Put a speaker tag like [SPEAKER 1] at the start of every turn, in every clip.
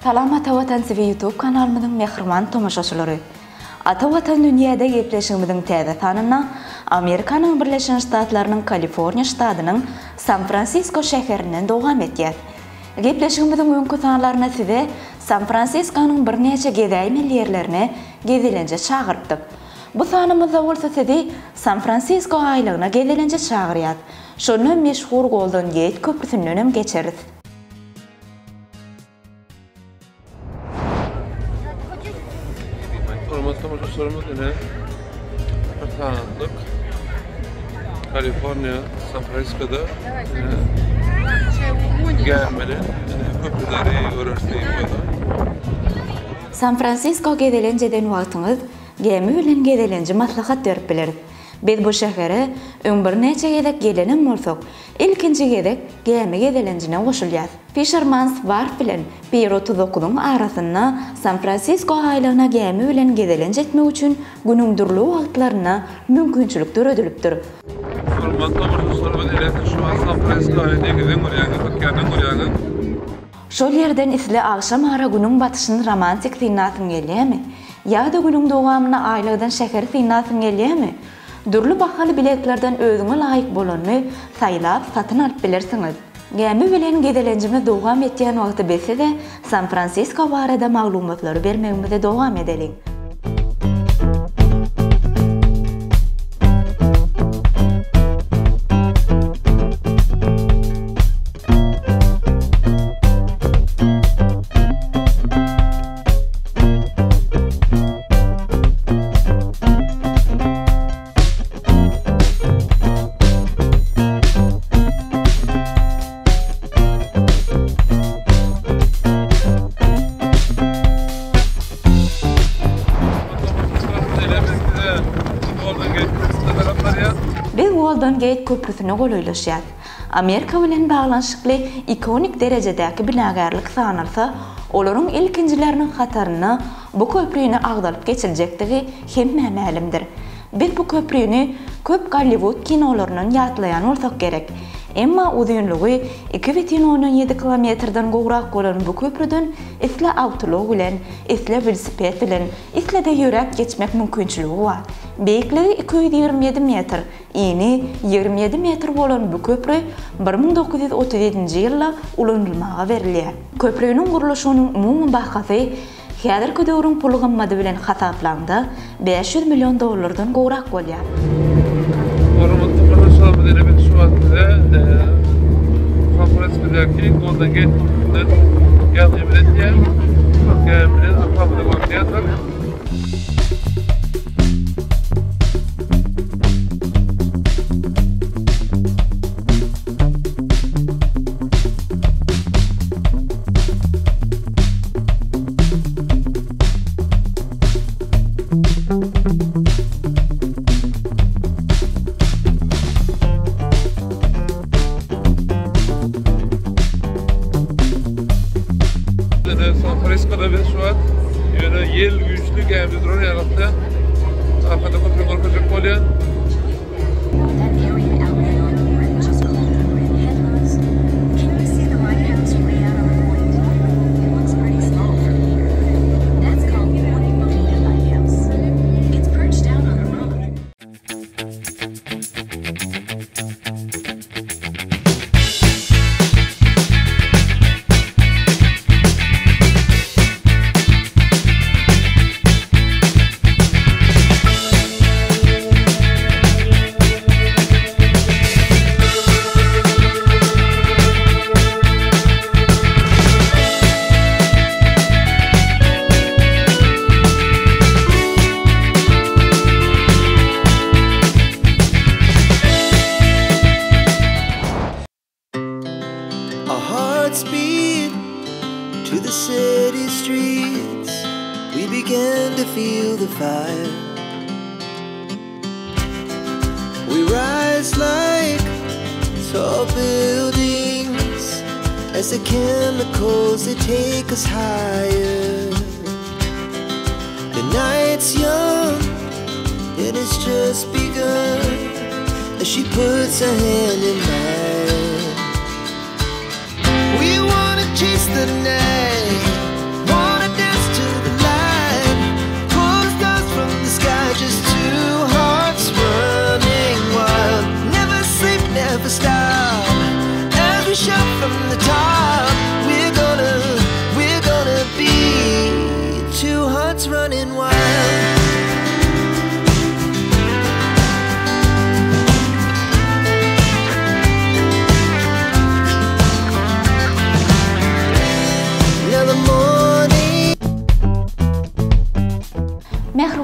[SPEAKER 1] Salam Ata Watan TV YouTube kanalymyzyň mähriban tomaşaçylary! Ata Watan dünýäde gepleşigimiziň täze sanynda Amerikanyň Birleşen Ştatlarynyň Kaliforniýa ştadynyň San Fransisko şäherinden dowam etýäs. Gepleşigimiziň öňki sanlarynda size San Fransiskonyň birnäçe gezäýmeli ýerlerine gezelenje çagyrypdyk. Bu sanymyzda bolsa sizi San Fransisko aýlagyna gezelenje çagyrýas. Şonda meşhur Golden Geýt köprüsindenem geçeris.
[SPEAKER 2] Hormatly tomaşaçylarymyz ine bir sagatlyk Kaliforniýa San Fransiskoda gämi bilen köprüleri göreris diýip bolsa.
[SPEAKER 1] San Fransisko gezelenç eden wagtyňyz gämi bilen gezelenji maslahat berip bileris. Biz bu şähere öň birnäçe gezek gelenem bolsak, ilkinji gezek gämi gezelenjine goşulýas. Fisherman's Wharf bilen Pier 39-yň arasynda San Fransisko aýlagyna gämi bilen gezelenç etmek üçin günüň dürli wagtlarynda mümkinçilik döredilipdir.
[SPEAKER 2] Hormatly tomaşaçylarymyz elbetde şu wagt San Fransiskony deňizden görýäňiz, okeandan görýäňiz.
[SPEAKER 1] Şol ýerden isle agşam ara günüň batyşyny romantik synlasyň gelýämi? Ýa-da günüň dowamynda aýlagdan şäheri synlasyň gelýämi? Dürli bahaly biletlerden özüňe laýyk bolanyny saýlap satyn alyp bilersiňiz. Gämi bilen gezelenjimiz dowam etýän wagty biz size San Fransisko barada maglumatlary bermegimizi dowam edeliň. Biz Golden Geýt köprüsine golaýlaşýas. Amerika bilen baglanyşykly ikonik derejedäki binagärlik sanalsa, olaryň ilkinjileriniň hatarynda bu köprüni agzalyp geçiljekdigi hemmä mälimdir. Biz bu köprüni köp Golliwud kinolaryndan ýatlaýan bolsak gerek. Emma uzynlygy 2,7 kilometrden gowrak bolan bu köprüden isle awtoulag bilen, isle welosiped bilen, isle-de ýöräp geçmek mümkinçiligi bar. Beýikligi 227 metr, ini 27 metr bolan bu köpri 1937-nji ýylda ulanylmaga berilýär. Köprüniň gurluşygynyň umumy bahasy Häzirki döwrüň pul gymmady bilen hasaplaňda, 500 million dollardan gowrak bolýar.
[SPEAKER 2] Hormatly tomaşaçylarymyz ine biz şu wagt size San Fransiskodaky Golden Gate köprüsinden ýazgymyzy etýäris. Gämi bilen arkamyzda görünýändir. San Fransiskoda biz şu wagt ýöne ýel güýçli gämide duran ýalakda arkada köprüni görkezjek bolýan.
[SPEAKER 3] Our hearts beat to the city streets. We began to feel the fire. We rise like tall buildings as the chemicals they take us higher. The night's young and it's just begun as she puts her hand in mine. We wanna chase the night.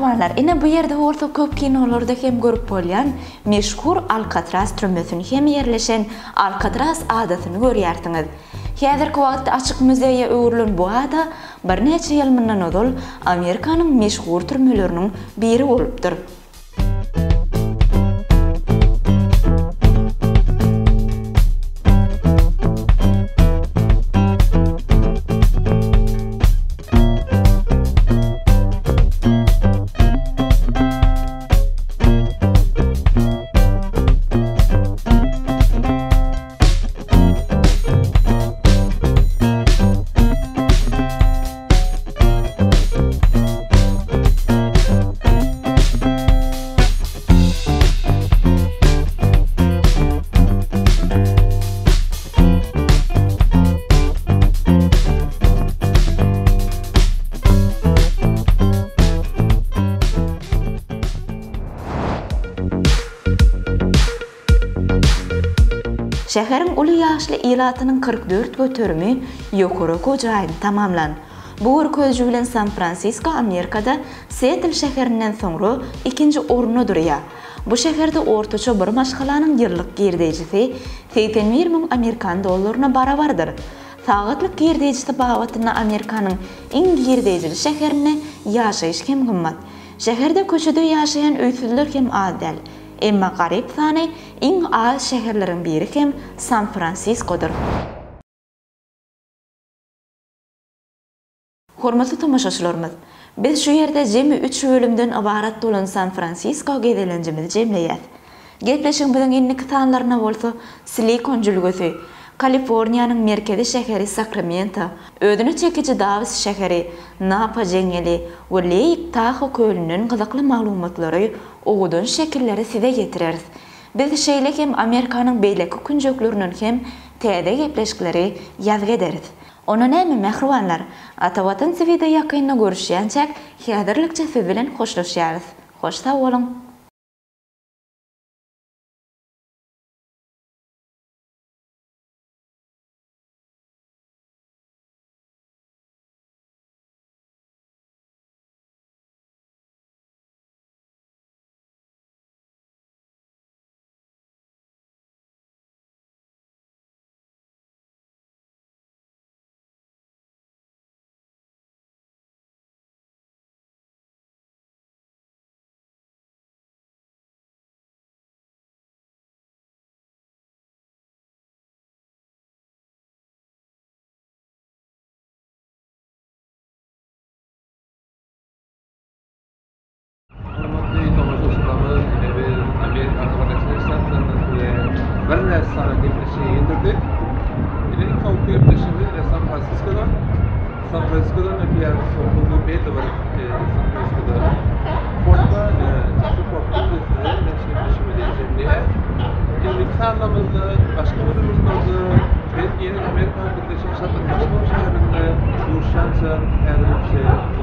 [SPEAKER 1] Mähribanlar, ine bu ýerde bolsa köp kinolarda hem görüp bolýan meşhur Alkatraz türmesini hem ýerleşen Alkatraz adasyny görýärsiňiz. Häzirki wagtda açyk muzeýe öwrülen bu ada birnäçe ýyl mundan ozal Amerikanyň meşhur türmeleriniň biri bolupdyr. Şäheriň uly ýaşly ilatynyň 44 göterimi ýokary okuw jaýyny tamamlan. Bu görkeziji bilen San-Fransisko Amerikada Sietl şäherinden soňra ikinji orunda durýar. Bu şäherde ortaça bir maşgalanyň ýyllyk girdeýjisi 81 müň amerikan dollaryna barabardyr. Sagatlyk girdeýjisi babatynda Amerikanyň iň girdeýjili şäherinde ýaşaýyş hem gymmat. Şäherde köçede ýaşaýan öýsüzler hem az däl. Emma garyp sany iň az şäherleriň biri hem San-Fransiskodyr. Hormatly tomaşaçylarymyz, biz şu ýerde jemi üç bölümden ybarat bolan San-Fransisko gezelenjimizi jemleýäs. Gepleşigimiziň indiki sanlarynda bolsa Silikon jülgesi, Kaliforniýanyň merkezi şäheri Sakramento, özüne çekiji Dawis şäheri, Napa jeňňeli we Leýk Taho kölünden gyzykly maglumatlary, owadan şekilleri size ýetireris. Biz şeýle hem Amerikanyň beýleki künjeklerinden hem täze gepleşikleri ýazgy ederis. Onda näme, mähribanlar, Ata Watan TV-de ýakynda görüşýänçäk, häzirlikçe siz bilen hoşlaşýarys. Hoş sag boluň!
[SPEAKER 2] Hormatly tomaşaçylarymyz, ine biz Amerikanyň Birleşen Ştatlarynda size birnäçe sany gepleşigi getirdik. Ine iň soňky gepleşigimiz ine San Fransiskodan. San Fransiskodan ötýän soňky belli bir e, San Fransiskoda port bar. E, şu portda biz size ine şu gepleşigimizi jemleýäris. Indiki sanlarymyzda başga bir ýurtlarda belki ýene Amerikanyň Birleşen Ştatlarynyň başga bir şäherinde duşýança häzirlikçe.